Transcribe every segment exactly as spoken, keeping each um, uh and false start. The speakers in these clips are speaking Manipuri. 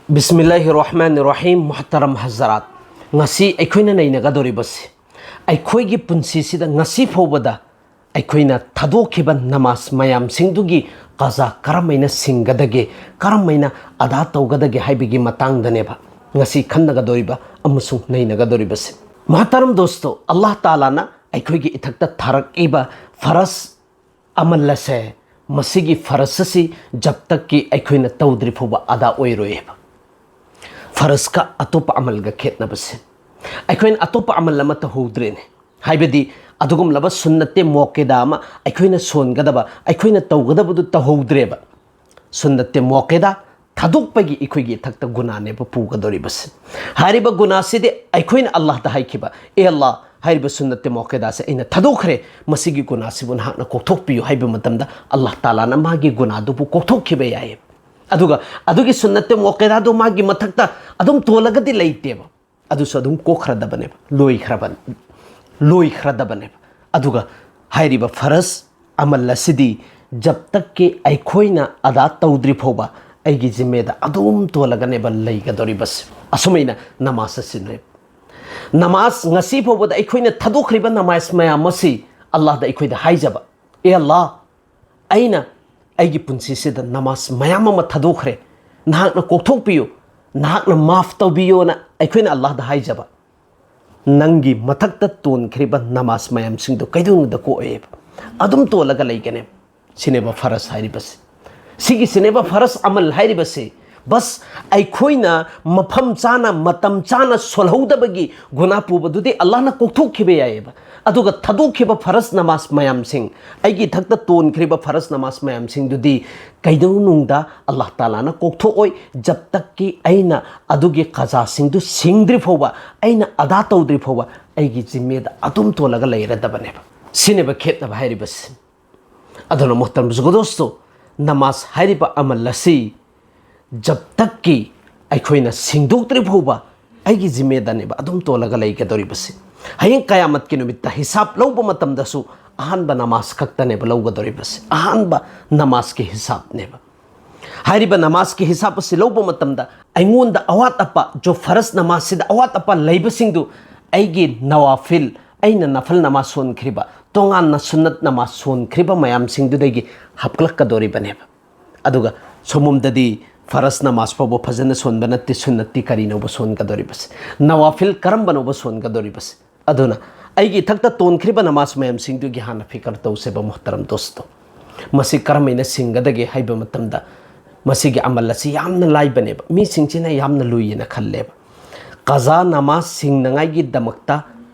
ꯕꯤꯁꯃꯤꯜꯂꯥꯍꯤꯔ ꯔꯍꯃꯥꯅꯤꯔ ꯔꯍꯤꯝ꯫ ꯃꯨꯍꯇꯔꯝ ꯍꯖꯔꯥꯠ, ꯉꯁꯤ ꯑꯩꯈꯣꯏꯅ ꯅꯩꯅꯒꯗꯧꯔꯤꯕꯁꯤ, ꯑꯩꯈꯣꯏꯒꯤ ꯄꯨꯟꯁꯤꯁꯤꯗ ꯉꯁꯤ ꯐꯥꯎꯕꯗ ꯑꯩꯈꯣꯏꯅ ꯊꯥꯗꯣꯛꯈꯤꯕ ꯅꯃꯥꯖ ꯃꯌꯥꯝꯁꯤꯡꯗꯨꯒꯤ ꯀꯖꯥ ꯀꯔꯝꯍꯥꯏꯅ ꯁꯤꯡꯒꯗꯒꯦ, ꯀꯔꯝꯍꯥꯏꯅ ꯑꯗꯥ ꯇꯧꯒꯗꯒꯦ ꯍꯥꯏꯕꯒꯤ ꯃꯇꯥꯡꯗꯅꯦꯕ ꯉꯁꯤ ꯈꯟꯅꯒꯗꯧꯔꯤꯕ ꯑꯃꯁꯨꯡ ꯅꯩꯅꯒꯗꯧꯔꯤꯕꯁꯤ꯫ ꯃꯨꯍꯇꯔꯝ ꯗꯣꯁꯇꯣ, ꯑꯜꯂꯥꯍ ꯇꯥꯂꯥꯅ ꯑꯩꯈꯣꯏꯒꯤ ꯏꯊꯛꯇ ꯊꯥꯔꯛꯏꯕ ꯐꯔꯖ ꯑꯃꯜ ꯑꯁꯦ, ꯃꯁꯤꯒꯤ ꯐꯔꯖ ꯑꯁꯤ ꯖꯕ ꯇꯛꯀꯤ ꯑꯩꯈꯣꯏꯅ ꯇꯧꯗ꯭ꯔꯤ ꯐꯥꯎꯕ ꯑꯗꯥ ꯑꯣꯏꯔꯣꯏꯑꯕ꯫ ꯐꯔꯖꯀ ꯑꯇꯣꯞꯄ ꯑꯃꯜꯒ ꯈꯦꯠꯅꯕꯁꯦ, ꯑꯩꯈꯣꯏꯅ ꯑꯇꯣꯞꯄ ꯑꯃꯜ ꯑꯃ ꯇꯧꯍꯧꯗ꯭ꯔꯦꯅꯦ, ꯍꯥꯏꯕꯗꯤ ꯑꯗꯨꯒꯨꯝꯂꯕ ꯁꯨꯟꯅꯠꯇꯦ ꯃꯣꯀꯦꯗꯥ ꯑꯃ ꯑꯩꯈꯣꯏꯅ ꯁꯣꯟꯒꯗꯕ, ꯑꯩꯈꯣꯏꯅ ꯇꯧꯒꯗꯕꯗꯨ ꯇꯧꯍꯧꯗ꯭ꯔꯦꯕ꯫ ꯁꯨꯟꯅꯠꯇꯦ ꯃꯣꯀꯦꯗꯥ ꯊꯥꯗꯣꯛꯄꯒꯤ ꯑꯩꯈꯣꯏꯒꯤ ꯏꯊꯛꯇ ꯒꯨꯅꯥꯅꯦꯕ ꯄꯨꯒꯗꯧꯔꯤꯕꯁꯦ꯫ ꯍꯥꯏꯔꯤꯕ ꯒꯨꯅꯥꯁꯤꯗꯤ ꯑꯩꯈꯣꯏꯅ ꯑꯜꯂꯥꯍꯗ ꯍꯥꯏꯈꯤꯕ, "ꯑꯦ ꯑꯜꯂꯥꯍ, ꯍꯥꯏꯔꯤꯕ ꯁꯨꯟꯅꯠꯇꯦ ꯃꯣꯀꯦꯗꯥꯁꯦ ꯑꯩꯅ ꯊꯥꯗꯣꯛꯈ꯭ꯔꯦ, ꯃꯁꯤꯒꯤ ꯒꯨꯅꯥꯁꯤꯕꯨ ꯅꯍꯥꯛꯅ ꯀꯣꯛꯊꯣꯛꯄꯤꯌꯨ" ꯍꯥꯏꯕ ꯃꯇꯝꯗ ꯑꯜꯂꯥꯍ ꯇꯥꯂꯥꯅ ꯃꯥꯒꯤ ꯒꯨꯅꯥꯗꯨꯕꯨ ꯀꯣꯛꯊꯣꯛꯈꯤꯕ ꯌꯥꯏꯌꯦꯕ꯫ ꯑꯗꯨꯒ ꯑꯗꯨꯒꯤ ꯁꯨꯟꯅꯠꯇꯦ ꯃꯣꯀꯦꯗꯥꯗꯣ ꯃꯥꯒꯤ ꯃꯊꯛꯇ ꯑꯗꯨꯝ ꯇꯣꯜꯂꯒꯗꯤ ꯂꯩꯇꯦꯕ, ꯑꯗꯨꯁꯨ ꯑꯗꯨꯝ ꯀꯣꯛꯈ꯭ꯔꯗꯕꯅꯦꯕ, ꯂꯣꯏꯈ꯭ꯔꯕ-, ꯂꯣꯏꯈ꯭ꯔꯗꯕꯅꯦꯕ꯫ ꯑꯗꯨꯒ ꯍꯥꯏꯔꯤꯕ ꯐꯔꯖ ꯑꯃꯜ ꯑꯁꯤꯗꯤ ꯖꯕ ꯇꯛꯀꯤ ꯑꯩꯈꯣꯏꯅ ꯑꯗꯥ ꯇꯧꯗ꯭ꯔꯤ ꯐꯥꯎꯕ ꯑꯩꯒꯤ ꯖꯤꯝꯃꯦꯗ ꯑꯗꯨꯝ ꯇꯣꯜꯂꯒꯅꯦꯕ ꯂꯩꯒꯗꯧꯔꯤꯕꯁꯦ꯫ ꯑꯁꯨꯃꯥꯏꯅ ꯅꯃꯥꯖ ꯑꯁꯤꯅꯦ꯫ ꯅꯃꯥꯖ ꯉꯁꯤ ꯐꯥꯎꯕꯗ ꯑꯩꯈꯣꯏꯅ ꯊꯥꯗꯣꯛꯈ꯭ꯔꯤꯕ ꯅꯃꯥꯖ ꯃꯌꯥꯝ ꯑꯁꯤ ꯑꯜꯂꯥꯍꯗ ꯑꯩꯈꯣꯏꯗ ꯍꯥꯏꯖꯕ, "ꯑꯦ ꯑꯜꯂꯥꯍ, ꯑꯩꯅ ꯑꯩꯒꯤ ꯄꯨꯟꯁꯤꯁꯤꯗ ꯅꯃꯥꯖ ꯃꯌꯥꯝ ꯑꯃ ꯊꯥꯗꯣꯛꯈ꯭ꯔꯦ, ꯅꯍꯥꯛꯅ ꯀꯣꯛꯊꯣꯛꯄꯤꯌꯨ, ꯅꯍꯥꯛꯅ ꯃꯥꯐ ꯇꯧꯕꯤꯌꯣꯅ" ꯑꯩꯈꯣꯏꯅ ꯑꯜꯂꯥꯍꯗ ꯍꯥꯏꯖꯕ, ꯅꯪꯒꯤ ꯃꯊꯛꯇ ꯇꯣꯟꯈ꯭ꯔꯤꯕ ꯅꯃꯥꯖ ꯃꯌꯥꯝꯁꯤꯡꯗꯣ ꯀꯩꯗꯧꯅꯨꯡꯗ ꯀꯣꯛꯑꯣꯏꯕ, ꯑꯗꯨꯝ ꯇꯣꯜꯂꯒ ꯂꯩꯒꯅꯦꯕ꯫ ꯁꯤꯅꯦꯕ ꯐꯔꯖ ꯍꯥꯏꯔꯤꯕꯁꯤ꯫ ꯁꯤꯒꯤꯁꯤꯅꯦꯕ ꯐꯔꯖ ꯑꯃꯜ ꯍꯥꯏꯔꯤꯕꯁꯤ꯫ ꯕꯁ, ꯑꯩꯈꯣꯏꯅ ꯃꯐꯝ ꯆꯥꯅ, ꯃꯇꯝ ꯆꯥꯅ ꯁꯣꯜꯍꯧꯗꯕꯒꯤ ꯒꯨꯅꯥ ꯄꯨꯕꯗꯨꯗꯤ ꯑꯜꯂꯥꯍꯅ ꯀꯣꯛꯊꯣꯛꯈꯤꯕ ꯌꯥꯏꯑꯕ꯫ ꯑꯗꯨꯒ ꯊꯥꯗꯣꯛꯈꯤꯕ ꯐꯔꯖ ꯅꯃꯥꯖ ꯃꯌꯥꯝꯁꯤꯡ, ꯑꯩꯒꯤ ꯏꯊꯛꯇ ꯇꯣꯟꯈ꯭ꯔꯤꯕ ꯐꯔꯖ ꯅꯃꯥꯖ ꯃꯌꯥꯝꯁꯤꯡꯗꯨꯗꯤ ꯀꯩꯗꯧꯅꯨꯡꯗ ꯑꯜꯂꯥꯍ ꯇꯥꯂꯥꯅ ꯀꯣꯛꯊꯣꯛꯑꯣꯏ, ꯖꯕ ꯇꯛꯀꯤ ꯑꯩꯅ ꯑꯗꯨꯒꯤ ꯀꯖꯥꯁꯤꯡꯗꯨ ꯁꯤꯡꯗ꯭ꯔꯤ ꯐꯥꯎꯕ, ꯑꯩꯅ ꯑꯗꯥ ꯇꯧꯗ꯭ꯔꯤ ꯐꯥꯎꯕ ꯑꯩꯒꯤ ꯖꯤꯝꯃꯦꯗ ꯑꯗꯨꯝ ꯇꯣꯜꯂꯒ ꯂꯩꯔꯗꯕꯅꯦꯕ꯫ ꯁꯤꯅꯦꯕ ꯈꯦꯠꯅꯕ ꯍꯥꯏꯔꯤꯕꯁꯤ꯫ ꯑꯗꯨꯅ ꯃꯨꯍꯇꯔꯝ ꯖꯨꯒꯗꯣꯁꯇꯣ, ꯅꯃꯥꯖ ꯍꯥꯏꯔꯤꯕ ꯑꯃꯜ ꯑꯁꯤ ꯖꯕ ꯇꯛꯀꯤ ꯑꯩꯈꯣꯏꯅ ꯁꯤꯡꯗꯣꯛꯇ꯭ꯔꯤ ꯐꯥꯎꯕ ꯑꯩꯒꯤ ꯖꯤꯝꯃꯦꯗꯅꯦꯕ ꯑꯗꯨꯝ ꯇꯣꯜꯂꯒ ꯂꯩꯒꯗꯧꯔꯤꯕꯁꯤ꯫ ꯍꯌꯦꯡ ꯀꯌꯥꯃꯠꯀꯤ ꯅꯨꯃꯤꯠꯇ ꯍꯤꯁꯥꯕ ꯂꯧꯕ ꯃꯇꯝꯗꯁꯨ ꯑꯍꯥꯟꯕ ꯅꯃꯥꯖ ꯈꯛꯇꯅꯦꯕ ꯂꯧꯒꯗꯧꯔꯤꯕꯁꯤ, ꯑꯍꯥꯟꯕ ꯅꯃꯥꯖꯀꯤ ꯍꯤꯁꯥꯕꯅꯦꯕ꯫ ꯍꯥꯏꯔꯤꯕ ꯅꯃꯥꯖꯀꯤ ꯍꯤꯁꯥꯕ ꯑꯁꯤ ꯂꯧꯕ ꯃꯇꯝꯗ ꯑꯩꯉꯣꯟꯗ ꯑꯋꯥꯠ ꯑꯄꯥ, ꯖꯣ ꯐꯔꯁ ꯅꯃꯥꯖꯁꯤꯗ ꯑꯋꯥꯠ ꯑꯄꯥ ꯂꯩꯕꯁꯤꯡꯗꯨ ꯑꯩꯒꯤ ꯅꯋꯥꯐꯤꯜ, ꯑꯩꯅ ꯅꯐꯜ ꯅꯃꯥꯖ ꯁꯣꯟꯈ꯭ꯔꯤꯕ, ꯇꯣꯉꯥꯟꯅ ꯁꯨꯟꯅꯠ ꯅꯃꯥꯖ ꯁꯣꯟꯈ꯭ꯔꯤꯕ ꯃꯌꯥꯝꯁꯤꯡꯗꯨꯗꯒꯤ ꯍꯥꯞꯀꯠꯂꯛꯀꯗꯣꯔꯤꯕꯅꯦꯕ꯫ ꯑꯗꯨꯒ ꯁꯣꯝꯂꯣꯝꯗꯗꯤ ꯐꯔꯁ ꯅꯃꯥꯖ ꯐꯥꯎꯕ ꯐꯖꯅ ꯁꯣꯟꯕ ꯅꯠꯇꯦ, ꯁꯨꯟꯅꯠꯇꯤ ꯀꯔꯤꯅꯣꯕ ꯁꯣꯟꯒꯗꯧꯔꯤꯕꯁꯦ? ꯅꯋꯥꯐꯤꯜ ꯀꯔꯝꯕꯅꯣꯕ ꯁꯣꯟꯒꯗꯧꯔꯤꯕꯁꯦ? ꯑꯗꯨꯅ ꯑꯩꯒꯤ ꯏꯊꯛꯇ ꯇꯣꯟꯈ꯭ꯔꯤꯕ ꯅꯃꯥꯖ ꯃꯌꯥꯝꯁꯤꯡꯗꯨꯒꯤ ꯍꯥꯟꯅ ꯐꯤꯀꯔ ꯇꯧꯁꯦꯕ, ꯃꯣꯍꯇꯔꯝ ꯗꯣꯁꯇꯣ꯫ ꯃꯁꯤ ꯀꯔꯝꯍꯥꯏꯅ ꯁꯤꯡꯒꯗꯒꯦ ꯍꯥꯏꯕ ꯃꯇꯝꯗ, ꯃꯁꯤꯒꯤ ꯑꯃꯜ ꯑꯁꯤ ꯌꯥꯝꯅ ꯂꯥꯏꯕꯅꯦꯕ, ꯃꯤꯁꯤꯡꯁꯤꯅ ꯌꯥꯝꯅ ꯂꯨꯏꯌꯦꯅ ꯈꯜꯂꯦꯕ꯫ ꯀꯖꯥ ꯅꯃꯥꯖ ꯁꯤꯡꯅꯉꯥꯏꯒꯤꯗꯃꯛꯇ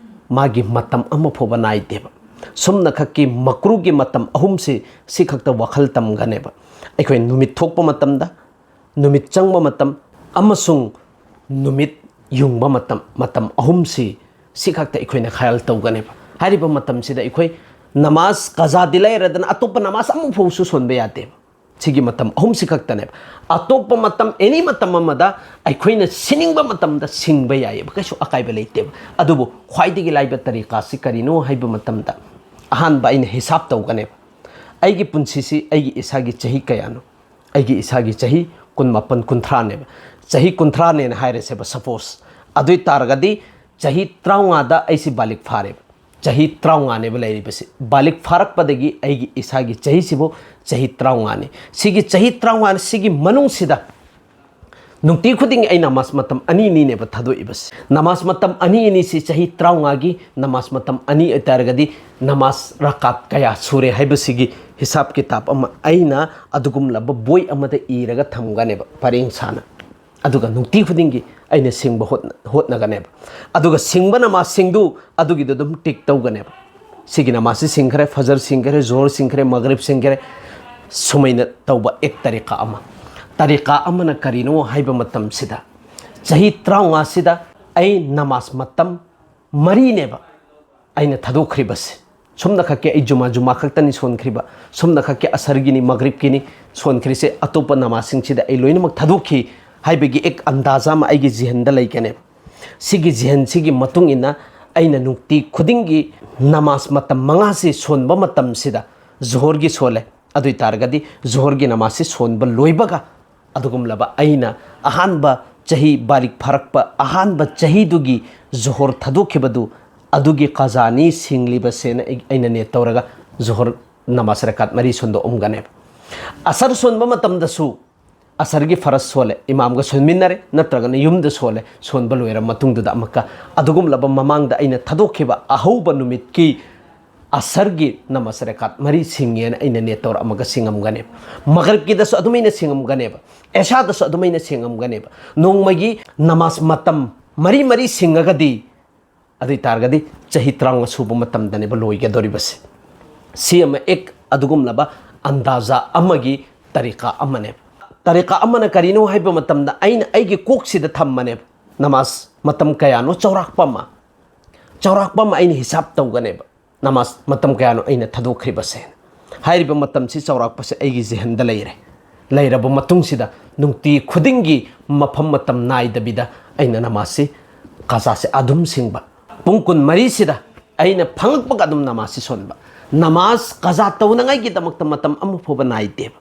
ꯃꯥꯒꯤ ꯃꯇꯝ ꯑꯃ ꯐꯥꯎꯕ ꯅꯥꯏꯗꯦꯕ꯫ ꯁꯨꯝꯅꯈꯛꯀꯤ ꯃꯀ꯭ꯔꯨꯒꯤ ꯃꯇꯝ ꯑꯍꯨꯝꯁꯤ ꯁꯤꯈꯛꯇ ꯋꯥꯈꯜ ꯇꯝꯒꯅꯦꯕ꯫ ꯑꯩꯈꯣꯏ ꯅꯨꯃꯤꯠ ꯊꯣꯛꯄ ꯃꯇꯝꯗ, ꯅꯨꯃꯤꯠ ꯆꯪꯕ ꯃꯇꯝ, ꯑꯃꯁꯨꯡ ꯅꯨꯃꯤꯠ ꯌꯨꯡꯕ ꯃꯇꯝ, ꯃꯇꯝ ꯑꯍꯨꯝꯁꯤ ꯁꯤꯈꯛꯇ ꯑꯩꯈꯣꯏꯅ ꯈꯌꯥꯜ ꯇꯧꯒꯅꯦꯕ꯫ ꯍꯥꯏꯔꯤꯕ ꯃꯇꯝꯁꯤꯗ ꯑꯩꯈꯣꯏ ꯅꯃꯥꯖ ꯀꯖꯥꯗꯤ ꯂꯩꯔꯗꯅ ꯑꯇꯣꯞꯄ ꯅꯃꯥꯖ ꯑꯃꯐꯥꯎꯁꯨ ꯁꯣꯟꯕ ꯌꯥꯗꯦꯕ꯫ ꯁꯤꯒꯤ ꯃꯇꯝ ꯑꯍꯨꯝꯁꯤ ꯈꯛꯇꯅꯦꯕ꯫ ꯑꯇꯣꯞꯄ ꯃꯇꯝ, ꯑꯦꯅꯤ ꯃꯇꯝ ꯑꯃꯗ ꯑꯩꯈꯣꯏꯅ ꯁꯤꯅꯤꯡꯕ ꯃꯇꯝꯗ ꯁꯤꯡꯕ ꯌꯥꯏꯑꯕ, ꯀꯩꯁꯨ ꯑꯀꯥꯏꯕ ꯂꯩꯇꯦꯕ꯫ ꯑꯗꯨꯕꯨ ꯈ꯭ꯋꯥꯏꯗꯒꯤ ꯂꯥꯏꯕ ꯇꯔꯤꯀꯥꯁꯤ ꯀꯔꯤꯅꯣ ꯍꯥꯏꯕ ꯃꯇꯝꯗ, ꯑꯍꯥꯟꯕ ꯑꯩꯅ ꯍꯤꯁꯥꯕ ꯇꯧꯒꯅꯦꯕ꯫ ꯑꯩꯒꯤ ꯄꯨꯟꯁꯤꯁꯤ ꯑꯩꯒꯤ ꯏꯁꯥꯒꯤ ꯆꯍꯤ ꯀꯌꯥꯅꯣ? ꯑꯩꯒꯤ ꯏꯁꯥꯒꯤ ꯆꯍꯤ ꯀꯨꯟꯃꯥꯄꯟ, ꯀꯨꯟꯊ꯭ꯔꯥꯅꯦꯕ꯫ ꯆꯍꯤ ꯀꯨꯟꯊ꯭ꯔꯥꯅꯦꯅ ꯍꯥꯏꯔꯁꯦꯕ, ꯁꯄꯣꯁ꯫ ꯑꯗꯨ ꯑꯣꯏ ꯇꯥꯔꯒꯗꯤ ꯆꯍꯤ ꯇꯔꯥꯃꯉꯥꯗ ꯑꯩꯁꯤ ꯕꯥꯂꯤꯛ ꯐꯥꯔꯦꯕ꯫ ꯆꯍꯤ ꯇꯔꯥꯃꯉꯥꯅꯦꯕ ꯂꯩꯔꯤꯕꯁꯤ꯫ ꯕꯥꯂꯤꯛ ꯐꯥꯔꯛꯄꯗꯒꯤ ꯑꯩꯒꯤ ꯏꯁꯥꯒꯤ ꯆꯍꯤꯁꯤꯕꯨ ꯆꯍꯤ ꯇꯔꯥꯃꯉꯥꯅꯤ꯫ ꯁꯤꯒꯤ ꯆꯍꯤ ꯇꯔꯥꯃꯉꯥ ꯁꯤꯒꯤ ꯃꯅꯨꯡꯁꯤꯗ ꯅꯨꯡꯇꯤ ꯈꯨꯗꯤꯡꯒꯤ ꯑꯩ ꯅꯃꯥꯖ ꯃꯇꯝ ꯑꯅꯤ ꯑꯅꯤꯅꯦꯕ ꯊꯥꯗꯣꯛꯏꯕꯁꯤ꯫ ꯅꯃꯥꯖ ꯃꯇꯝ ꯑꯅꯤ ꯑꯅꯤꯁꯤ ꯆꯍꯤ ꯇꯔꯥꯃꯉꯥꯒꯤ ꯅꯃꯥꯖ ꯃꯇꯝ ꯑꯅꯤ ꯑꯣꯏꯇꯥꯔꯒꯗꯤ ꯅꯃꯥꯖ ꯔꯀꯥꯠ ꯀꯌꯥ ꯁꯨꯔꯦ ꯍꯥꯏꯕꯁꯤꯒꯤ ꯍꯤꯁꯥꯕ ꯀꯤꯇꯥꯕ ꯑꯃ ꯑꯩꯅ ꯑꯗꯨꯒꯨꯝꯂꯕ ꯕꯣꯏ ꯑꯃꯗ ꯏꯔꯒ ꯊꯝꯒꯅꯦꯕ ꯄꯔꯦꯡ ꯁꯥꯅ꯫ ꯑꯗꯨꯒ ꯅꯨꯡꯇꯤ ꯈꯨꯗꯤꯡꯒꯤ ꯑꯩꯅ ꯁꯤꯡꯕ ꯍꯣꯠꯅ-, ꯍꯣꯠꯅꯒꯅꯦꯕ꯫ ꯑꯗꯨꯒ ꯁꯤꯡꯕ ꯅꯃꯥꯖꯁꯤꯡꯗꯨ ꯑꯗꯨꯒꯤꯗꯨ ꯑꯗꯨꯝ ꯇꯤꯛ ꯇꯧꯒꯅꯦꯕ꯫ ꯁꯤꯒꯤ ꯅꯃꯥꯖꯁꯤ ꯁꯤꯡꯈ꯭ꯔꯦ, ꯐꯖꯔ ꯁꯤꯡꯈ꯭ꯔꯦ, ꯖꯣꯍꯔ ꯁꯤꯡꯈ꯭ꯔꯦ, ꯃꯒꯔꯤꯕ ꯁꯤꯡꯈ꯭ꯔꯦ꯫ ꯁꯨꯃꯥꯏꯅ ꯇꯧꯕ ꯑꯦꯛ ꯇꯔꯤꯀꯥ ꯑꯃ꯫ ꯇꯔꯤꯀꯥ ꯑꯃꯅ ꯀꯔꯤꯅꯣ ꯍꯥꯏꯕ ꯃꯇꯝꯁꯤꯗ, ꯆꯍꯤ ꯇꯔꯥꯃꯉꯥꯁꯤꯗ ꯑꯩ ꯅꯃꯥꯖ ꯃꯇꯝ ꯃꯔꯤꯅꯦꯕ ꯑꯩꯅ ꯊꯥꯗꯣꯛꯈ꯭ꯔꯤꯕꯁꯦ꯫ ꯁꯨꯝꯅꯈꯛꯀꯤ ꯑꯩ ꯖꯨꯃꯥ, ꯖꯨꯃꯥ ꯈꯛꯇꯅꯤ ꯁꯣꯟꯈ꯭ꯔꯤꯕ, ꯁꯨꯝꯅꯈꯛꯀꯤ ꯑꯁꯔꯒꯤꯅꯤ, ꯃꯒ꯭ꯔꯤꯕꯀꯤꯅꯤ ꯁꯣꯟꯈ꯭ꯔꯤꯁꯦ, ꯑꯇꯣꯞꯄ ꯅꯃꯥꯖꯁꯤꯡꯁꯤꯗ ꯑꯩ ꯂꯣꯏꯅꯃꯛ ꯊꯥꯗꯣꯛꯈꯤ ꯍꯥꯏꯕꯒꯤ ꯑꯦꯛ ꯑꯟꯗꯥꯖꯥ ꯑꯃ ꯑꯩꯒꯤ ꯖꯤꯍꯟꯗ ꯂꯩꯒꯅꯦꯕ꯫ ꯁꯤꯒꯤ ꯖꯤꯍꯟꯁꯤꯒꯤ ꯃꯇꯨꯡ ꯏꯟꯅ ꯑꯩꯅ ꯅꯨꯡꯇꯤ ꯈꯨꯗꯤꯡꯒꯤ ꯅꯃꯥꯖ ꯃꯇꯝ ꯃꯉꯥꯁꯤ ꯁꯣꯟꯕ ꯃꯇꯝꯁꯤꯗ, ꯖꯣꯍꯔꯒꯤ ꯁꯣꯜꯂꯦ, ꯑꯗꯨ ꯑꯣꯏ ꯇꯥꯔꯒꯗꯤ ꯖꯣꯍꯔꯒꯤ ꯅꯃꯥꯖꯁꯤ ꯁꯣꯟꯕ ꯂꯣꯏꯕꯒ ꯑꯗꯨꯒꯨꯝꯂꯕ ꯑꯩꯅ ꯑꯍꯥꯟꯕ ꯆꯍꯤ ꯕꯥꯂꯤꯛ ꯐꯥꯔꯛꯄ ꯑꯍꯥꯟꯕ ꯆꯍꯤꯗꯨꯒꯤ ꯖꯣꯍꯔ ꯊꯥꯗꯣꯛꯈꯤꯕꯗꯨ, ꯑꯗꯨꯒꯤ ꯀꯖꯥꯅꯤ ꯁꯤꯡꯂꯤꯕꯁꯦꯅ ꯑꯩ-, ꯑꯩꯅ ꯅꯤꯌꯠ ꯇꯧꯔꯒ ꯖꯣꯍꯔ ꯅꯃꯥꯖ ꯔꯀꯥꯠ ꯃꯔꯤ ꯁꯣꯟꯗꯣꯛꯑꯝꯒꯅꯦꯕ꯫ ꯑꯁꯔ ꯁꯣꯟꯕ ꯃꯇꯝꯗꯁꯨ ꯑꯁꯔꯒꯤ ꯐꯔꯖ ꯁꯣꯜꯂꯦ, ꯏꯃꯥꯝꯒ ꯁꯣꯟꯃꯤꯟꯅꯔꯦ, ꯅꯠꯇ꯭ꯔꯒꯅ ꯌꯨꯝꯗ ꯁꯣꯜꯂꯦ, ꯁꯣꯟꯕ ꯂꯣꯏꯔ ꯃꯇꯨꯡꯗꯨꯗ ꯑꯃꯨꯛꯀ ꯑꯗꯨꯒꯨꯝꯂꯕ ꯃꯃꯥꯡꯗ ꯑꯩꯅ ꯊꯥꯗꯣꯛꯈꯤꯕ ꯑꯍꯧꯕ ꯅꯨꯃꯤꯠꯀꯤ ꯑꯁꯔꯒꯤ ꯅꯃꯥꯖ ꯔꯀꯥꯠ ꯃꯔꯤ ꯁꯤꯡꯉꯦꯅ ꯑꯩꯅ ꯅꯤꯌꯠ ꯇꯧꯔꯛꯑꯝꯃꯒ ꯁꯤꯡꯉꯝꯒꯅꯦꯕ꯫ ꯃꯒꯔꯤꯕꯀꯤꯗꯁꯨ ꯑꯗꯨꯃꯥꯏꯅ ꯁꯤꯡꯉꯝꯒꯅꯦꯕ, ꯑꯦꯁꯥꯗꯁꯨ ꯑꯗꯨꯃꯥꯏꯅ ꯁꯤꯡꯉꯝꯒꯅꯦꯕ꯫ ꯅꯣꯡꯃꯒꯤ ꯅꯃꯥꯖ ꯃꯇꯝ ꯃꯔꯤ ꯃꯔꯤ ꯁꯤꯡꯉꯒꯗꯤ, ꯑꯗꯨ ꯑꯣꯏ ꯇꯥꯔꯒꯗꯤ ꯆꯍꯤ ꯇꯔꯥꯃꯉꯥ ꯁꯨꯕ ꯃꯇꯝꯗꯅꯦꯕ ꯂꯣꯏꯒꯗꯧꯔꯤꯕꯁꯦ꯫ ꯁꯤ ꯑꯃ ꯑꯦꯛ ꯑꯗꯨꯒꯨꯝꯂꯕ ꯑꯟꯗꯥꯖꯥ ꯑꯃꯒꯤ ꯇꯔꯤꯀꯥ ꯑꯃꯅꯦꯕ꯫ ꯇꯔꯤꯀꯥ ꯑꯃꯅ ꯀꯔꯤꯅꯣ ꯍꯥꯏꯕ ꯃꯇꯝꯗ, ꯑꯩꯅ ꯑꯩꯒꯤ ꯀꯣꯛꯁꯤꯗ ꯊꯝꯃꯅꯦꯕ, ꯅꯃꯥꯖ ꯃꯇꯝ ꯀꯌꯥꯅꯣ ꯆꯥꯎꯔꯥꯛꯄ ꯑꯃ, ꯆꯥꯎꯔꯥꯛꯄ ꯑꯃ ꯑꯩꯅ ꯍꯤꯁꯥꯕ ꯇꯧꯒꯅꯦꯕ꯫ ꯅꯃꯥꯖ ꯃꯇꯝ ꯀꯌꯥꯅꯣ ꯑꯩꯅ ꯊꯥꯗꯣꯛꯈ꯭ꯔꯤꯕꯁꯦ? ꯍꯥꯏꯔꯤꯕ ꯃꯇꯝꯁꯤ ꯆꯥꯎꯔꯥꯛꯄꯁꯦ ꯑꯩꯒꯤ ꯖꯤꯍꯟꯗ ꯂꯩꯔꯦ꯫ ꯂꯩꯔꯕ ꯃꯇꯨꯡꯁꯤꯗ ꯅꯨꯡꯇꯤ ꯈꯨꯗꯤꯡꯒꯤ ꯃꯐꯝ ꯃꯇꯝ ꯅꯥꯏꯗꯕꯤꯗ ꯑꯩꯅ ꯅꯃꯥꯖꯁꯤ, ꯀꯖꯥꯁꯦ ꯑꯗꯨꯝ ꯁꯤꯡꯕ꯫ ꯄꯨꯡ ꯀꯨꯟꯃꯔꯤꯁꯤꯗ ꯑꯩꯅ ꯐꯪꯂꯛꯄꯒ ꯑꯗꯨꯝ ꯅꯃꯥꯖꯁꯤ ꯁꯣꯟꯕ꯫ ꯅꯃꯥꯖ ꯀꯖꯥ ꯇꯧꯅꯉꯥꯏꯒꯤꯗꯃꯛꯇ ꯃꯇꯝ ꯑꯃ ꯐꯥꯎꯕ ꯅꯥꯏꯗꯦꯕ꯫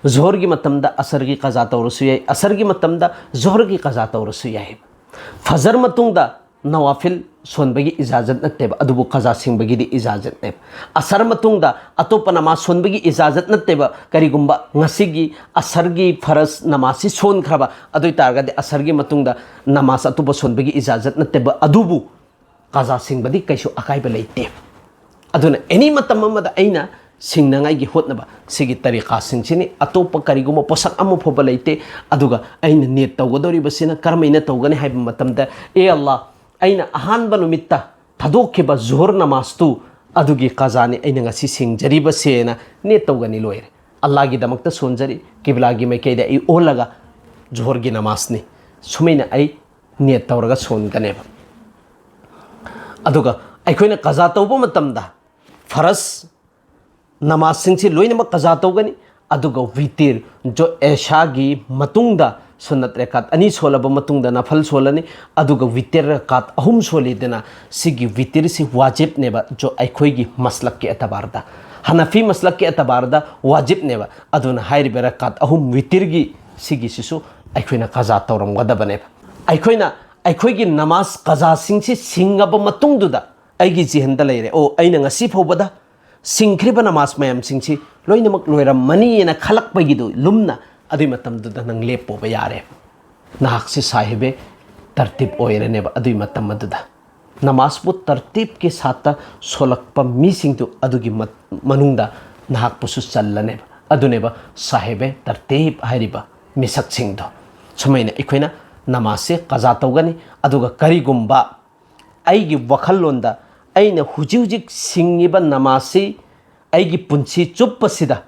ꯖꯣꯍꯔꯒꯤ ꯃꯇꯝꯗ ꯑꯁꯔꯒꯤ ꯀꯖꯥ ꯇꯧꯔꯁꯨ ꯌꯥꯏ, ꯑꯁꯔꯒꯤ ꯃꯇꯝꯗ ꯖꯣꯍꯔꯒꯤ ꯀꯖꯥ ꯇꯧꯔꯁꯨ ꯌꯥꯏ꯫ ꯐꯖꯔ ꯃꯇꯨꯡꯗ ꯅꯋꯥꯐꯤꯜ ꯁꯣꯟꯕꯒꯤ ꯏꯖꯥꯖꯠ ꯅꯠꯇꯦꯕ, ꯑꯗꯨꯕꯨ ꯀꯖꯥ ꯁꯤꯡꯕꯒꯤꯗꯤ ꯏꯖꯥꯖꯠꯅꯦꯕ꯫ ꯑꯁꯔ ꯃꯇꯨꯡꯗ ꯑꯇꯣꯞꯄ ꯅꯃꯥꯖ ꯁꯣꯟꯕꯒꯤ ꯏꯖꯥꯖꯠ ꯅꯠꯇꯦꯕ꯫ ꯀꯔꯤꯒꯨꯝꯕ ꯉꯁꯤꯒꯤ ꯑꯁꯔꯒꯤ ꯐꯔꯖ ꯅꯃꯥꯖꯁꯤ ꯁꯣꯟꯈ꯭ꯔꯕ, ꯑꯗꯨ ꯑꯣꯏ ꯇꯥꯔꯒꯗꯤ ꯑꯁꯔꯒꯤ ꯃꯇꯨꯡꯗ ꯅꯃꯥꯖ ꯑꯇꯣꯞꯄ ꯁꯣꯟꯕꯒꯤ ꯏꯖꯥꯖꯠ ꯅꯠꯇꯦꯕ, ꯑꯗꯨꯕꯨ ꯀꯖꯥ ꯁꯤꯡꯕꯗꯤ ꯀꯩꯁꯨ ꯑꯀꯥꯏꯕ ꯂꯩꯇꯦ꯫ ꯑꯗꯨꯅ ꯑꯦꯅꯤ ꯃꯇꯝ ꯑꯃꯗ ꯑꯩꯅ ꯁꯤꯡꯅꯉꯥꯏꯒꯤ ꯍꯣꯠꯅꯕ, ꯁꯤꯒꯤ ꯇꯔꯤꯀꯥꯁꯤꯡꯁꯤꯅꯤ꯫ ꯑꯇꯣꯞꯄ ꯀꯔꯤꯒꯨꯝꯕ ꯄꯣꯠꯁꯛ ꯑꯃ ꯐꯥꯎꯕ ꯂꯩꯇꯦ꯫ ꯑꯗꯨꯒ ꯑꯩꯅ ꯅꯤꯌꯠ ꯇꯧꯒꯗꯧꯔꯤꯕꯁꯤꯅ ꯀꯔꯝꯍꯥꯏꯅ ꯇꯧꯒꯅꯤ ꯍꯥꯏꯕ ꯃꯇꯝꯗ, "ꯑꯦ ꯑꯜꯂꯥ, ꯑꯩꯅ ꯑꯍꯥꯟꯕ ꯅꯨꯃꯤꯠꯇ ꯊꯥꯗꯣꯛꯈꯤꯕ ꯖꯨꯍꯔ ꯅꯃꯥꯖꯇꯨ, ꯑꯗꯨꯒꯤ ꯀꯖꯥꯅꯤ ꯑꯩꯅ ꯉꯁꯤ ꯁꯤꯡꯖꯔꯤꯕꯁꯦꯅ" ꯅꯤꯌꯠ ꯇꯧꯒꯅꯤ, ꯂꯣꯏꯔꯦ꯫ "ꯑꯜꯂꯥꯒꯤꯗꯃꯛꯇ ꯁꯣꯟꯖꯔꯤ, ꯀꯤꯕ꯭ꯂꯥꯒꯤ ꯃꯥꯏꯀꯩꯗ ꯑꯩ ꯑꯣꯜꯂꯒ ꯖꯨꯍꯔꯒꯤ ꯅꯃꯥꯖꯅꯤ", ꯁꯨꯃꯥꯏꯅ ꯑꯩ ꯅꯤꯌꯠ ꯇꯧꯔꯒ ꯁꯣꯟꯒꯅꯦꯕ꯫ ꯑꯗꯨꯒ ꯑꯩꯈꯣꯏꯅ ꯀꯖꯥ ꯇꯧꯕ ꯃꯇꯝꯗ ꯐꯔꯖ ꯅꯃꯥꯖꯁꯤꯡꯁꯤ ꯂꯣꯏꯅꯃꯛ ꯀꯖꯥ ꯇꯧꯒꯅꯤ꯫ ꯑꯗꯨꯒ ꯋꯤꯇꯤꯔ, ꯖꯣ ꯑꯦꯁꯥꯒꯤ ꯃꯇꯨꯡꯗ ꯁꯨꯟꯅꯠ ꯔꯦꯀꯥꯠ ꯑꯅꯤ ꯁꯣꯜꯂꯕ ꯃꯇꯨꯡꯗ ꯅꯐꯜ ꯁꯣꯜꯂꯅꯤ꯫ ꯑꯗꯨꯒ ꯋꯤꯇꯤꯔ ꯔꯦꯀꯥꯠ ꯑꯍꯨꯝ ꯁꯣꯜꯂꯤꯗꯅ, ꯁꯤꯒꯤ ꯋꯤꯇꯤꯔꯁꯤ ꯋꯥꯖꯤꯕꯅꯦꯕ, ꯖꯣ ꯑꯩꯈꯣꯏꯒꯤ ꯃꯁꯂꯛꯀꯤ ꯑꯦꯇꯕꯥꯔꯗ꯫ ꯍꯅꯐꯤ ꯃꯁꯂꯛꯀꯤ ꯑꯦꯇꯕꯥꯔꯗ ꯋꯥꯖꯤꯕꯅꯦꯕ꯫ ꯑꯗꯨꯅ ꯍꯥꯏꯔꯤꯕ ꯔꯀꯥꯠ ꯑꯍꯨꯝ ꯋꯤꯇꯤꯔꯒꯤ ꯁꯤꯒꯤꯁꯤꯁꯨ ꯑꯩꯈꯣꯏꯅ ꯀꯖꯥ ꯇꯧꯔꯝꯒꯗꯕꯅꯦꯕ꯫ ꯑꯩꯈꯣꯏꯅ ꯑꯩꯈꯣꯏꯒꯤ ꯅꯃꯥꯖ ꯀꯖꯥꯁꯤꯡꯁꯤ ꯁꯤꯡꯉꯕ ꯃꯇꯨꯡꯗꯨꯗ ꯑꯩꯒꯤ ꯖꯤꯍꯟꯗ ꯂꯩꯔꯦ, ꯑꯣ, ꯑꯩꯅ ꯉꯁꯤ ꯐꯥꯎꯕꯗ ꯁꯤꯡꯈ꯭ꯔꯤꯕ ꯅꯃꯥꯖ ꯃꯌꯥꯝꯁꯤꯡꯁꯤ ꯂꯣꯏꯅꯃꯛ ꯂꯣꯏꯔꯝꯃꯅꯤꯅ ꯈꯜꯂꯛꯄꯒꯤꯗꯨ ꯂꯨꯝꯅ ꯑꯗꯨꯏ ꯃꯇꯝꯗꯨꯗ ꯅꯪ ꯂꯦꯞꯄꯣꯕ ꯌꯥꯔꯦ꯫ ꯅꯍꯥꯛꯁꯤ ꯁꯥꯍꯤꯕꯦ ꯇꯔꯇꯤꯕ ꯑꯣꯏꯔꯅꯦꯕ ꯑꯗꯨꯏ ꯃꯇꯝ ꯑꯗꯨꯗ꯫ ꯅꯃꯥꯖꯄꯨ ꯇꯔꯇꯤꯕꯀꯤ ꯁꯥꯠꯇ ꯁꯣꯜꯂꯛꯄ ꯃꯤꯁꯤꯡꯗꯨ ꯑꯗꯨꯒꯤ ꯃ-, ꯃꯅꯨꯡꯗ ꯅꯍꯥꯛꯄꯨꯁꯨ ꯆꯜꯂꯅꯦꯕ꯫ ꯑꯗꯨꯅꯦꯕ ꯁꯥꯍꯦꯕꯦ ꯇꯔꯇꯤꯕ ꯍꯥꯏꯔꯤꯕ ꯃꯤꯁꯛꯁꯤꯡꯗꯣ꯫ ꯁꯨꯃꯥꯏꯅ ꯑꯩꯈꯣꯏꯅ ꯅꯃꯥꯖꯁꯦ ꯀꯖꯥ ꯇꯧꯒꯅꯤ꯫ ꯑꯗꯨꯒ ꯀꯔꯤꯒꯨꯝꯕ ꯑꯩꯒꯤ ꯋꯥꯈꯜꯂꯣꯟꯗ ꯑꯩꯅ ꯍꯧꯖꯤꯛ ꯍꯧꯖꯤꯛ ꯁꯤꯡꯉꯤꯕ ꯅꯃꯥꯖꯁꯤ ꯑꯩꯒꯤ ꯄꯨꯟꯁꯤ ꯆꯨꯞꯄꯁꯤꯗ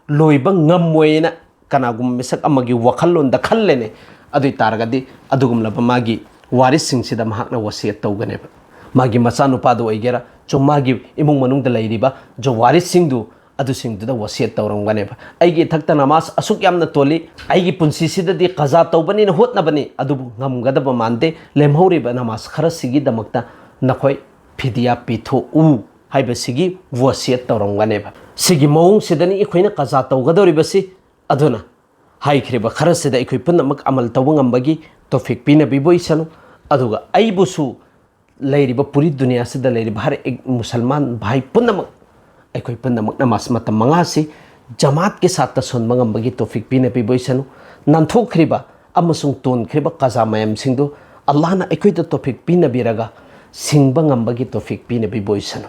ꯂꯣꯏꯕ ꯉꯝꯃꯣꯏꯅ ꯀꯅꯥꯒꯨꯝꯕ ꯃꯤꯁꯛ ꯑꯃꯒꯤ ꯋꯥꯈꯜꯂꯣꯟꯗ ꯈꯜꯂꯦꯅꯦ, ꯑꯗꯨ ꯑꯣꯏ ꯇꯥꯔꯒꯗꯤ ꯑꯗꯨꯒꯨꯝꯂꯕ ꯃꯥꯒꯤ ꯋꯥꯔꯤꯁꯁꯤꯡꯁꯤꯗ ꯃꯍꯥꯛꯅ ꯋꯥꯁꯤꯌꯠ ꯇꯧꯒꯅꯦꯕ꯫ ꯃꯥꯒꯤ ꯃꯆꯥꯅꯨꯄꯥꯗ ꯑꯣꯏꯒꯦꯔꯥ, ꯆꯨꯝ ꯃꯥꯒꯤ ꯏꯃꯨꯡ ꯃꯅꯨꯡꯗ ꯂꯩꯔꯤꯕ ꯖꯣ ꯋꯥꯔꯤꯁꯁꯤꯡꯗꯨ, ꯑꯗꯨꯁꯤꯡꯗꯨꯗ ꯋꯥꯁꯤꯌꯠ ꯇꯧꯔꯝꯒꯅꯦꯕ꯫ ꯑꯩꯒꯤ ꯏꯊꯛꯇ ꯅꯃꯥꯖ ꯑꯁꯨꯛ ꯌꯥꯝꯅ ꯇꯣꯜꯂꯤ, ꯑꯩꯒꯤ ꯄꯨꯟꯁꯤꯁꯤꯗꯗꯤ ꯀꯖꯥ ꯇꯧꯕꯅꯤꯅ ꯍꯣꯠꯅꯕꯅꯤ, ꯑꯗꯨꯕꯨ ꯉꯝꯒꯗꯕ ꯃꯥꯟꯗꯦ, ꯂꯦꯝꯍꯧꯔꯤꯕ ꯅꯃꯥꯖ ꯈꯔꯁꯤꯒꯤꯗꯃꯛꯇ ꯅꯈꯣꯏ ꯐꯤꯗꯤꯌꯥ ꯄꯤꯊꯣꯛꯎ ꯍꯥꯏꯕꯁꯤꯒꯤ ꯋꯥꯁꯤꯌꯠ ꯇꯧꯔꯝꯒꯅꯦꯕ꯫ ꯁꯤꯒꯤ ꯃꯑꯣꯡꯁꯤꯗꯅꯤ ꯑꯩꯈꯣꯏꯅ ꯀꯖꯥ ꯇꯧꯒꯗꯧꯔꯤꯕꯁꯤ꯫ ꯑꯗꯨꯅ ꯍꯥꯏꯈ꯭ꯔꯤꯕ ꯈꯔꯁꯤꯗ ꯑꯩꯈꯣꯏ ꯄꯨꯝꯅꯃꯛ ꯑꯃꯜ ꯇꯧꯕ ꯉꯝꯕꯒꯤ ꯇꯣꯐꯤꯛ ꯄꯤꯅꯕꯤꯕ ꯑꯣꯏꯁꯅꯨ꯫ ꯑꯗꯨꯒ ꯑꯩꯕꯨꯁꯨ ꯂꯩꯔꯤꯕ ꯄꯨꯔꯤ ꯗꯨꯅꯤꯌꯥꯁꯤꯗ ꯂꯩꯔꯤꯕ ꯍꯔ ꯑꯦꯛ ꯃꯨꯁꯜꯃꯥꯟ ꯚꯥꯏ ꯄꯨꯝꯅꯃꯛ, ꯑꯩꯈꯣꯏ ꯄꯨꯝꯅꯃꯛꯅ ꯃꯥꯁ ꯃꯇꯝ ꯃꯉꯥꯁꯤ ꯖꯃꯥꯠꯀꯤ ꯁꯥꯠꯇ ꯁꯣꯟꯕ ꯉꯝꯕꯒꯤ ꯇꯣꯐꯤꯛ ꯄꯤꯅꯕꯤꯕ ꯑꯣꯏꯁꯅꯨ꯫ ꯅꯥꯟꯊꯣꯛꯈ꯭ꯔꯤꯕ ꯑꯃꯁꯨꯡ ꯇꯣꯟꯈ꯭ꯔꯤꯕ ꯀꯖꯥ ꯃꯌꯥꯝꯁꯤꯡꯗꯨ ꯑꯜꯂꯥꯍꯅ ꯑꯩꯈꯣꯏꯗ ꯇꯣꯐꯤꯛ ꯄꯤꯅꯕꯤꯔꯒ ꯁꯤꯡꯕ ꯉꯝꯕꯒꯤ ꯇꯣꯐꯤꯛ ꯄꯤꯅꯕꯤꯕ ꯑꯣꯏꯁꯅꯨ꯫